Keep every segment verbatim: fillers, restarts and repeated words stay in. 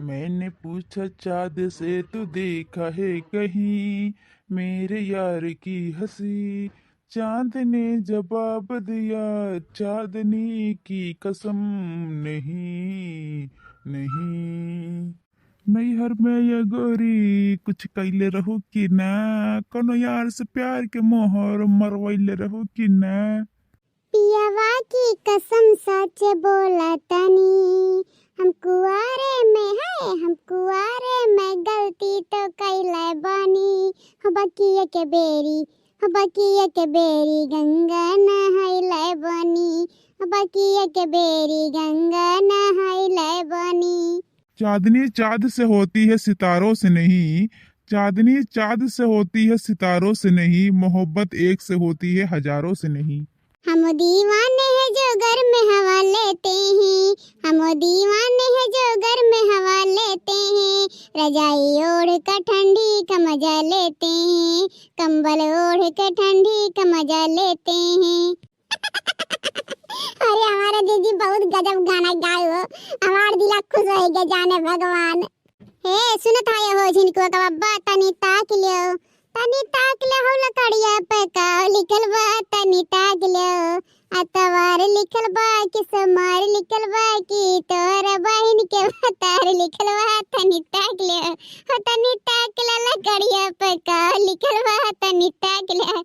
मैंने पूछा चाँद से, तू देखा है कहीं मेरे यार की हँसी? चाँद ने जवाब दिया, चाँदनी की कसम, नहीं, नहीं। नैहर में ये गोरी कुछ कैले रहू कि ना? कोनो यार से प्यार के मोहर मरवैले रहू कि ना? पियवा की कसम सच बोला तनी, हम कुआरे में है, हम कुआरे में गलती तो कैले बानी। हो बाकी एक बेरी, हो बाकी एक बेरी गंगा नहैले बानी, हो बाकी एक बेरी गंगा नहैले बानी। चाँदनी चाँद से होती है, सितारों से नहीं। चाँदनी चाँद से होती है, सितारों से नहीं। मोहब्बत एक से होती है, हजारों से नहीं। हम दीवाने हैं जो घर में हवा लेते हैं, हम दीवाने हैं जो घर में हवा लेते हैं। रजाई ओढ़ कर ठंडी का मजा लेते हैं, कंबल ओढ़ कर ठंडी का मजा लेते हैं। अरे हमारा जीजी बहुत गजब गाना गाए हो, हमार दिला खुश हो गया जाने भगवान। हे सुनत है हो झिनकुआ का बब्बा, तनी ताक लियो, तनी ताक ले हो लकड़िया पे का लिखल बा, तनी ताक लियो। अतवार लिखल बा कि सोमार लिखल बा कि तोर बहिन के भतार लिखल बा, तनी ताक लियो। हो तनी ताक ले लकड़िया पे का लिखल बा, तनी ताक ले।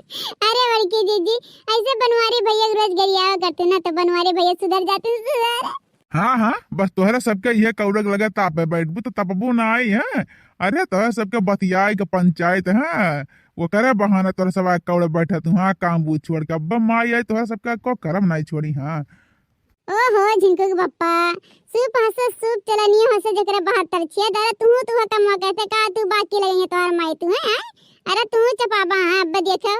अरे बड़की जीजी, ऐसे बनवारी भैया के रोज गरियावा करते ना, तो बनवारी भैया सुधर जाते हैं, सुधर। हाँ, हाँ, बस तोहरा सबके इहे कौड़ा के लगे तापे बैठबू तो तपबू ना आई, हैं? अरे तोहरा सबके बतियाए के पंचायत, हाँ? वो करे बहाना तोहरा सब आके कौड़ा बैठा तू, हाँ, काम बूझ छोड़ के। अब माई आई तोहरा सबके को करम नाई छोड़ी, हाँ। ओहो, झिनकू के बप्पा, सूप हंसे, सूप चलनिया हंसे, जेकरे बहत्तर छिया, दादा, तू, तू हका मौके से का, तू बाकी लगे हैं तोहर माई, तू, हैं? अरे तू चपाबा, हाँ, अब देखो।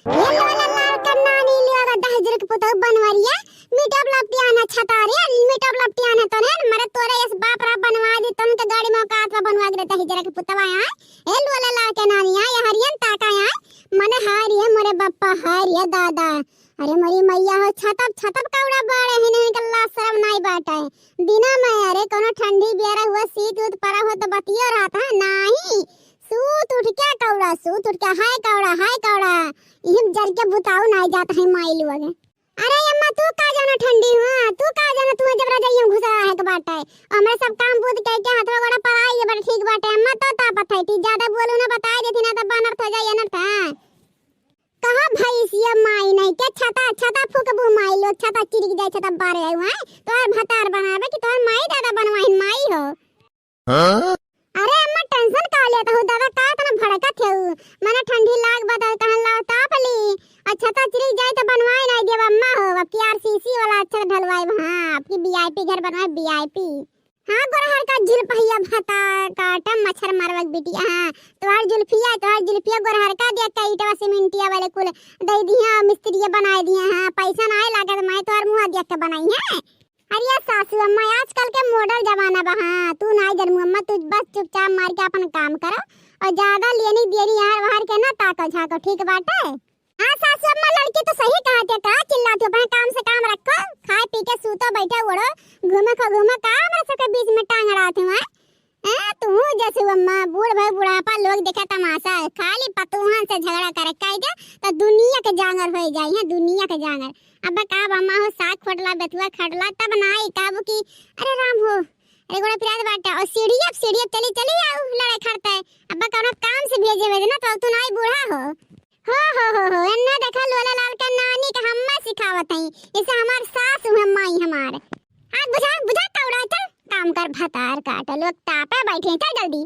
ये लोला लाल का नानी लिया दा दहिजर के पुतौ बनवरिया, मीटब लपटियान है छतारे, मीटब लपटियान है तोने, मरे तोरे इस बाप रा बनवा दी, तोन के गाड़ी में औकात रा बनवा के दहिजर के पुतवा है। ए लोला लाल के नानी है, ये हरियन ताका है, मने हाय रे मोरे बप्पा, हाय रे दादा। अरे मोरी मैया हो, छतप, छतप कौड़ा बाड़े हैं, इनके लाज शरम नाई बाटे। दिना में अरे कोनो ठंडी बियारा हुआ, सीत उत परा हो तो बतियो रहत है, नाई। सूत उठ के कौड़ा, सूत उठ के, हाय कौड़ा, हाय कौड़ा। इहिम जर के बुताऊ नाई जात है माई लोग। अरे अम्मा, तू का जाना ठंडी हुआ, तू का जाना, तू जब रजाइयों घुसा है के बाटे। हमरे सब काम बूत कह के हाथवा गोड़ा पराई, ये बड़ ठीक बाटे। अम्मा तो तापत है, ती ज्यादा बोलू ना, बताई देती ना, तब अनर्थ हो जाई, अनर्थ, हाँ। कहा भैंसिया माई नहीं के छता, छता फूकबू माई लोग, छता चिरिक जाए, छता बारे आऊ, हैं? तोहर भतार बनावे कि तोहर माई दादा बनवाइन माई हो? हाँ? अरे अम्मा tension का लेत हो दादा, का इतना भड़कत हो? मने ठंडी लाग बा त कहन लाओ ताप ली, और छता चिरिक जाए तो बनवाए नहीं देब अम्मा हो, अब की आरसीसी वाला अच्छा ढलवाए, हाँ, आपकी वीआईपी घर बनवाए, वीआईपी। हाँ, गोरहर का जुल्फिया भता काटा मच्छर मरवक बिटिया। हाँ, तोहार जुल्फिया, तोहार जुल्फिया गोरहर का दिया, कईटवा सीमेंटिया वाले कुल दे दिया, मिस्त्रिया बनाए दिया। हाँ, पैसा ना आए लागत, मैं तोहार मुँह देख के बनाई है। अरे सासू अम्मा, आजकल के model जमाना बा। हाँ, तू ना जनमू अम्मा, तू बस चुपचाप मार के अपन काम करो और ज्यादा लेनी देनी यार वहार के ना ताको झाको, ठीक बाटे? हाँ सासू अम्मा, लड़की तो सही कहत है, का चिल्लात हो? अपना काम से काम रखो, खाए पी के सूतो, बैठे ओढ़ो, घूमे खो घूमे, का हमरा सबके बीच में टांग अड़ात हो, हैं? हैं, तू जैसे अम्मा, बूढ़ भाई बुढ़ापा लोग देखे तमाशा, खाली पतोहन से झगड़ा करे, कह दे तो दुनिया के जांगर हो जाई है, दुनिया के जांगर। अब का अम्मा हो, साग खोटला, बेथुआ खटला, तब ना आई काबू की, अरे राम हो, अरे गोड़ा पिरात बाटा, और सीढ़ी अब सीढ़ी अब चली चली आऊ लड़ाई खड़ते, अब कौनो काम से भेजे भेजे ना तो तू ना आई बूढ़ा हो। हो, हो, हो, हो, एन्ने देखा लोला लाल के नानी के हम्मा सिखावत हई, इसे हमार सास हुए माई हमार। हाँ, बुझा, बुझा कौड़ा, चल काम कर, भतार काट, लोग तापे बैठे हैं, चल जल्दी।